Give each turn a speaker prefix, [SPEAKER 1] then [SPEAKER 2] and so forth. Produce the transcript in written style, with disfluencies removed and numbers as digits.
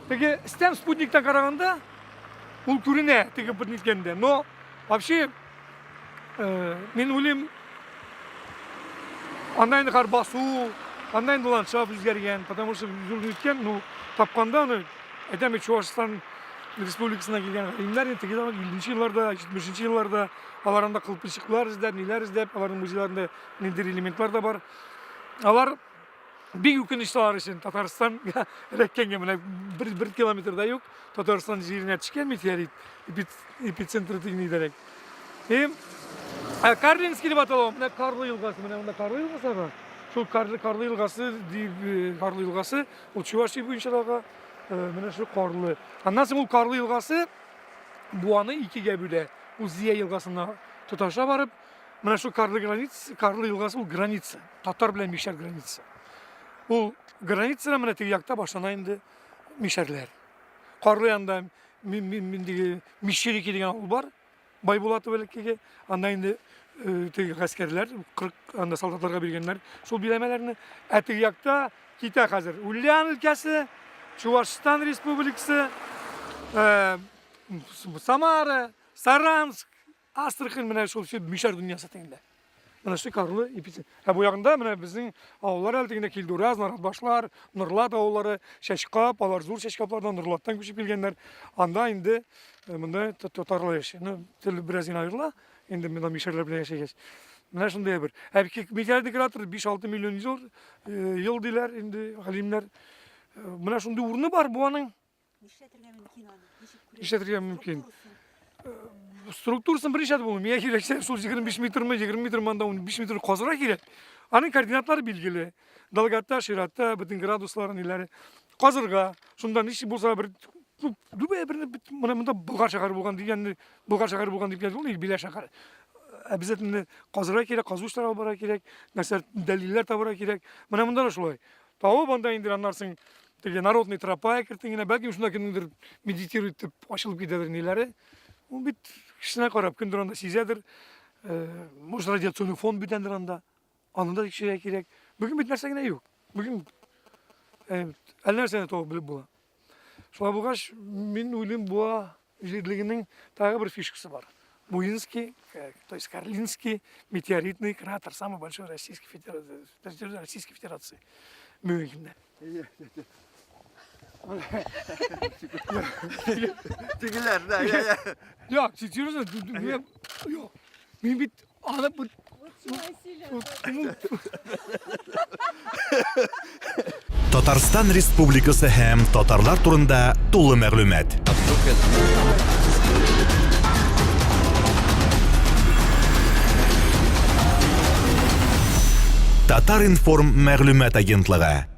[SPEAKER 1] Теге стән спутниктан караганда ул күренә теге бер ниткәндә. Но вообще э, мин уйлыйм, анда инде кар басу, анда инде ландшафт үзгәргән, потому что зур ниткән, ну, тапканда аны, әйтәм бит, Чувашстан республикасына килгән галимнәр инде теге заман 50 елларда, 70 елларда алар анда кылпычыклар эзләп, ниләр эзләп, аларның музейларында ниндидер элементлар да бар. Алар бик үкенечле алар өчен Татарстанга эләккәнгә менә бер, бер километр да юк. Татарстан җиренә төшкән метеорит эпицентры дигән идәрәк. И ә Карлинский дип атала, менә Карлы елгасы, менә монда Карлы елгасы ага. Шул Карлы, Карлы елгасы дип, э, Карлы елгасы, ул Чувашия буенча да ага, э, менә шул Карлы. Аннан соң ул Карлы елгасы Буаны икегә бүлә. Ул Зия елгасына тоташа барып, менә шул Карлы граница, Карлы елгасы ул граница, татар белән мишәр граница. Ул границадан менә теге якта башлана инде мишәрләр. Карлы янында миндеге Мещерики дигән авыл бар, Байбулатов элеккеге. Анда инде э, теге гаскәрләр, 40 анда солдатларга биргәннәр шул биләмәләрне. Ә теге якта китә хәзер Ульян өлкәсе, Чувашстан республикасы, э, Самара, Саранск, Астрахань менә шул мишәр дөньясы тегендә. Менә шул карлы эпицентр. Ә бу ягында менә безнең авыллар әле тегендә Килдураз, Наратбашлар, Норлат авыллары, Чәчкап, алар зур Чәчкаплардан Норлаттан күчеп килгәннәр. Анда инде э, монда татарлар яши. Ну, тел бераз генә аерыла, инде монда мишәрләр белән яшәгәч. Менә шундый бер. Ә метеоритный кратер 5-6 миллион ел, э, ел диләр инде галимнәр. Э, менә шундый урыны бар бу аның.
[SPEAKER 2] Нишләтергә мөмкин аны? Ничек
[SPEAKER 1] күрә? Нишләтергә мөмкин? Э, структурасын берничә дә булмый. Миңа кирәксә шул 25 метрмы, 20 метрмы анда 15 метр казырга кирәк. Аның координатлары билгеле. Долгота, широта, бөтен градуслары, ниләре. Казырга, шунда ничек булса бер Дүбә бер менә монда Болгар шәһәре булган дигәнне, Болгар шәһәре булган дип язылмый, Биләр шәһәре. Обязательно казырга кирәк, казу эшләре алып барырга кирәк, нәрсә дәлилләр табарга кирәк. Менә монда да шулай. Табып анда инде аннан соң теге народный тропа әкертен генә, бәлки шунда кемнеңдер медитировать итеп ачылып китәдер ниләре. Ул бит кешесенә карап, кемдер анда сизәдер, э, может радиационный фон бүтәндер анда. Аны да тикшерергә кирәк. Бүген бит нәрсә генә юк. Бүген э, әллә нәрсәне табып белеп була. Шулай булгач, мин уйлыйм, Буа җирлегенең тагы бер фишкасы бар. Буинский, э, то есть Карлинский метеоритный кратер, самый большой Российской Федерации, Российской Федерации. Бүгенге көндә.
[SPEAKER 3] Тегеләр, да, я, я.
[SPEAKER 1] Юк, серьезно, юк. Мин бит аны бу
[SPEAKER 4] Татарстан Республикасы һәм татарлар турында тулы мәгълүмат. Татар-информ мәгълүмат агентлыгы.